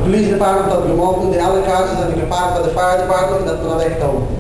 Police Department האט געמאלדן, די אלע קארס וואס זענען געפארקט ביי די Fire Department דארף מען אוועקטויען.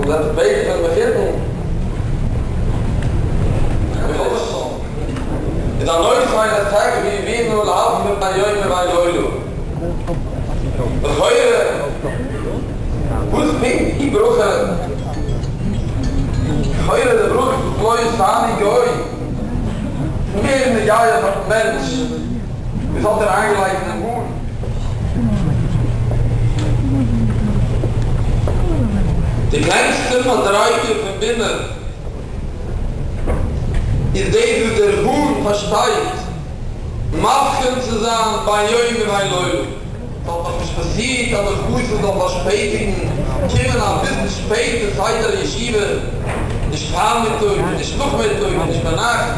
זאל עפעס בעטן פונעם מחותן. איז א נושא אין א טאג ווי ווי נאר להבדיל בין יום ובין לילה. לכאורה וואס פונקט די ברכה? לכאורה די ברכה פון לא ישאני גוי איז מער נוגע פארן מענטש וואס האט ער איינגעלייגט אינעם האן. די קלענסטע מדריגה פון בינה איז דאס וואס דער האן פארשטייט מבחין צו זיין בין יום ובין לילה. ס'האט נאך נישט פאסירט אז די חתן זאל פארשפעטיגן קומען אביסל שפעט אין סדר הישיבה, נישט פארמיטאג, נישט נאכמיטאג, נישט ביינאכט.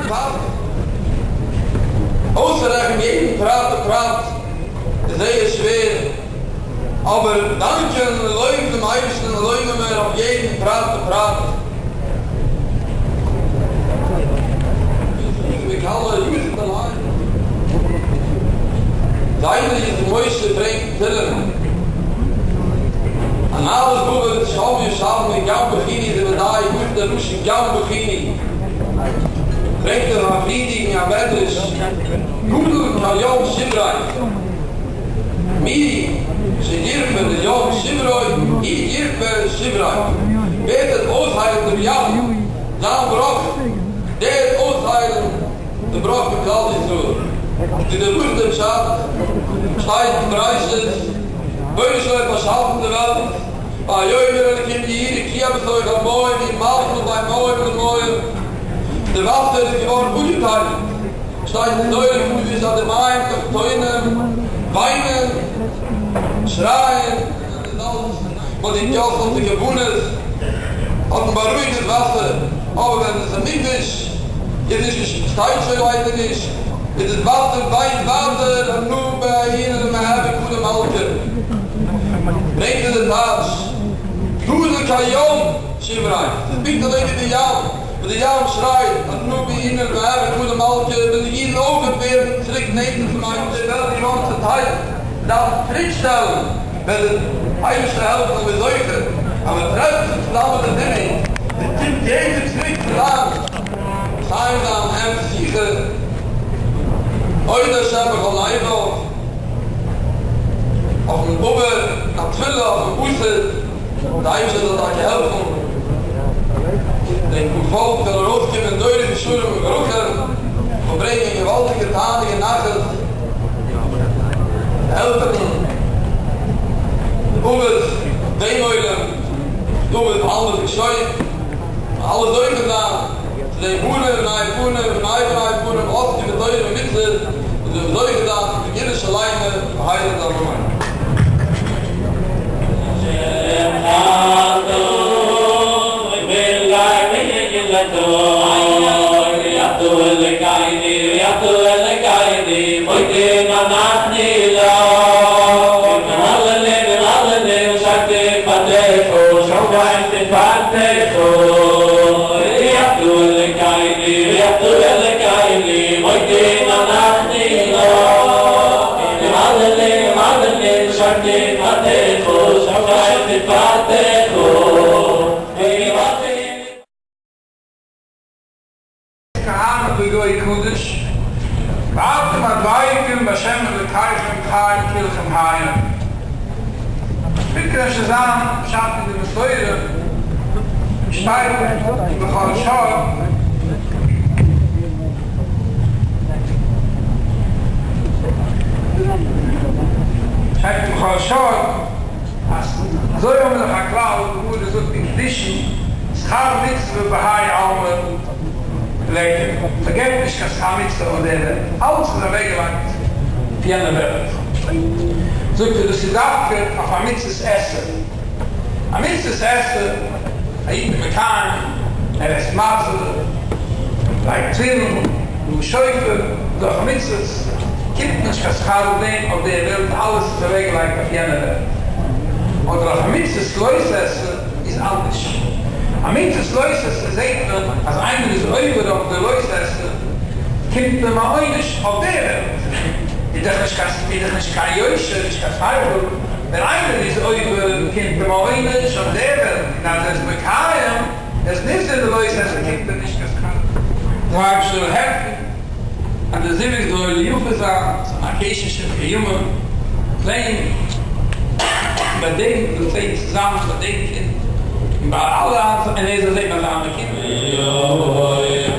פאסט אויסצורעכענען יעדן פרט ופרט איז זייער שווער, אבער דאנקען און לויבן דעם אייבערשטן און לויבן מיר אויף יעדן פרט ופרט. זיידע יצחק משה ברענגט תהלים, אנאליס בובער שם ישבנו גם בכיני זה ודאי וואס איז דער לשון גם בכיני? ברענגט ער פון א פריערדיגן א מדרש גדול כהים שברי מי שירפא לים שברו הוא ירפא שברי ווער וועט אויסהיילן דעם ים זיין בראך דער וועט אויסהיילן די בראך פון כלל ישראל. אין די לשון פשט שטייט אין בראשית בורא של עולם האט באשאפן די וועלט ויאמר אלקים יהי רקיע בתוך המים ויהי מבדיל בין מים למים, די וואסער איז געווארן אפגעטיילט, שטייט אין זוהר הקדוש אז די מים תחתונים וויינען, שרייען, און אלץ וואס די גאס האט די כוונות האט מען בארואיגט דאס וואסער, אבער ווען עס איז מקדש איז נישט שטייט שוין ליידער נישט, איז דאס וואסער וויינט ווייטער, אנא בעינא דמהוי קדם מלכא. ברענגט ער די טייטש, גדול כים שברי, ס'איז פונקט אזוי ווי די ים, וואס די ים שרייט, אנא בעינא דמהוי קדם מלכא, ווען די אידן אויך ווערן צוריק נענטער צום אייבערשטן, די וועלט איז געווארן צוטיילט, מ'דארף זיך צוריק שטעלן, וועט די אייבערשטער העלפן אז מ'איז זוכה אז מ'טרעפט זיך צוזאמען מיט די און קומט יעדער צוריק צו זיין סיי זיין אמת שיחה, אודה השם בכל לבב. אויפן עבר, א תפילה אויפן עתיד, די אייבערשטער זאל טאקע העלפן דעם פארפאלק זאל ארויסקומען דורות ישרים וברכה, און ברענגען געוואלדיגע תענוג און נחת די עלטערן, די אבות, דעם עולם, די אבות בעלמא דקשוט, און אלע זוכה זיין צו דעם בנים ובני בנים ובני בני בנים עוסקים בתורה ומצוות, און זאלן זוכה זיין צו די גאולה שלימה במהרה בימינו. כהנא בגוי קדוש, ואתם הדבקים בהשם אלוקיכם חיים כלכם היום. פונקט אפשר זיין פשט אין די מסורה שטייט אין בכור שור. שטייט אין בכור שור אז אזוי האבן מיר דאך א כלל, די גמרא זאגט אין קידושין, שכר מצוה בהאי עלמא ליכא, מ'געבט נישט קיין שכר מצוה אויף דער וועלט, אלץ איז אוועקגעלייגט אויף יענע וועלט. זאגט ער דאס איז דווקא אויף א מצות עשה, א מצות עשה, א איד איז מקיים, ער עסט מצה, לייגט תפילין, בלאזט שופר, אזעלכע מצוות, קומט נישט קיין שכר אויף דעם אויף דער וועלט, אלעס איז אוועקגעלייגט אויף יענע וועלט. אדער אויף א מצות לא תעשה איז אנדערש. א מצות לא תעשה זעט מען אז איינער איז עובר אויף די לא תעשה קומט אים א עונש אויף דער וועלט. איז דאך נישט קיין איז דאך נישט קיין יושר נישט קיין שכל ווען איינער איז עובר קומט אים אים א עונש אויף דער וועלט, און אז ער איז מקיים, ער איז נזהר אין די לא תעשה קומט ער נישט קיין שכר. דער אייבערשטער זאל העלפן אז די זיווג זאל עולה יפה זיין, ס'זאל זיין א קשר של קיימא, זען ביי דעם זאל זען צוזאמען ביי דעם קינד און ביי אלע און ער זאל זען ביי זיינע קינדער.